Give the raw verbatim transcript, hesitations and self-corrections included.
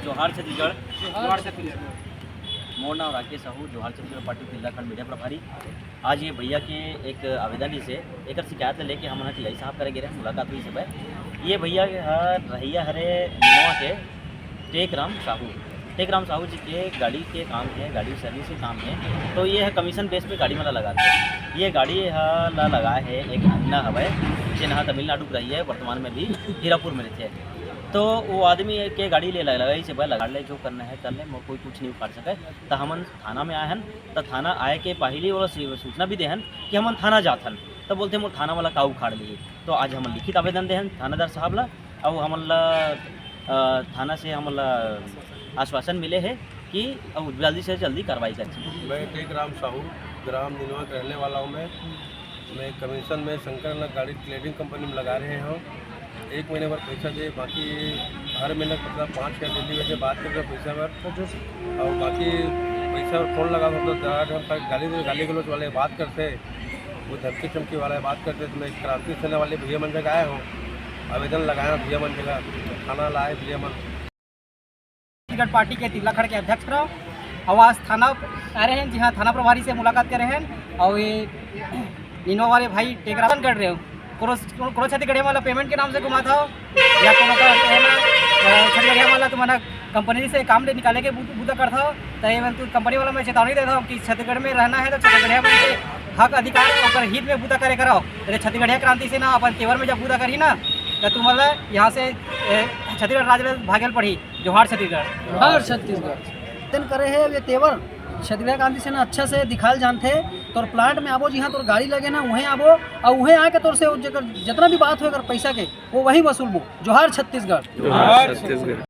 जोहार छत्तीसगढ़। जोहार छत्तीसगढ़। मोर नाम राकेश साहू, जोहार छत्तीसगढ़ पार्टी तिल्लाखंड मीडिया प्रभारी। आज ये भैया के एक आवेदन रिहिसे, एकर शिकायत ले लेके हमन ह टीआई साहब करा गे रहेन, मुलाकात होइस हे। ये भैया ह रहइया हरे निनवा के टेकराम साहू। टेकराम साहू जी के गाड़ी के काम हे, गाड़ी सर्विस के काम हे, तो ये ह कमीशन बेस पे गाड़ी मन ला लगाथे। ये गाड़ी ह ला लगाए हे एक अंगना हवय, जेन ह तमिलनाडु के रहइया हे, वर्तमान में भी हीरापुर में रहिथे। तो वो आदमी के गाड़ी ले लगा, लगाइस हे, भाई लगा ले, जो करना है कर ले, मोर कोई कुछ नहीं उखाड़ सके। त हमन थाना में आए हन, त थाना आए के पहली ओला सू-, सूचना भी देहन कि हमन थाना जात हन। त बोलथे, "मोर थाना वाला का उखाड़ लिही?" तो आज हमन लिखित आवेदन देहन थानेदार साहब ला, अउ हमन ला, अ, थाना से हमन ला आश्वासन मिले हे कि अउ जल्दी से जल्दी कार्रवाई करही। मैं टेकराम साहू, ग्राम निनवा के रहने वाला हूँ मैं। मैं कमीशन में शंकर नगर गाड़ी ट्रेडिंग कंपनी में लगा रहे हूँ। एक महीने भर पैसा दे, बाकी हर महीने मतलब पाँच हज़ार डेली वैसे बात करके पैसा भर, और बाकी पैसा और फोन लगा, मतलब, ज़्यादा हम गाली, गाली गलौज वाले बात करते, वो धमकी चमकी वाला बात करते, तो मैं क्रांति सेना वाले भैया मन जगह आया हूँ, आवेदन लगाया भैया मन जगह, थाना लाए भैया मन। छत्तीसगढ़ पार्टी के तिल्लाखंड के अध्यक्ष रहो, अउ आज थाना आ रहे हैं, जी हाँ, थाना प्रभारी से मुलाकात करे हैं। अउ ये निनवा वाले भाई टेकराम कर रहे हो, कोनो, कोनो, कोनो छत्तीसगढ़िया वाला पेमेंट के नाम से घुमात हो, या कोनो का, है ना, अ, छत्तीसगढ़िया वाला तुम्हारा कंपनी से काम ले निकाले के बू-, बूता करत हो, तो ये तू कंपनी वाला मैं चेतावनी देता हूँ कि छत्तीसगढ़ में रहना है तो छत्तीसगढ़िया मन के हक अधिकार ओकर हित में बूता करे करो। अरे छत्तीसगढ़िया क्रांति सेना अपन तेवर में जब बूता करही ना, तो तुम्हारा यहाँ से, ए, छत्तीसगढ़ राज्य में भागल पड़ी। जोहार छत्तीसगढ़। जोहार छत्तीसगढ़। तेन करे हे ये तेवर, छत्तीसगढ़ क्रांति सेना अच्छा से दिखाल जानथे। तोर प्लांट में आबो, जिहाँ तोर गाड़ी लगे ना, उहें आबो, अउ उहें आके तोर से जेकर जितना भी बात हो, अगर पैसा के, वो वहीं वसूलबो। जोहार छत्तीसगढ़। जोहार छत्तीसगढ़।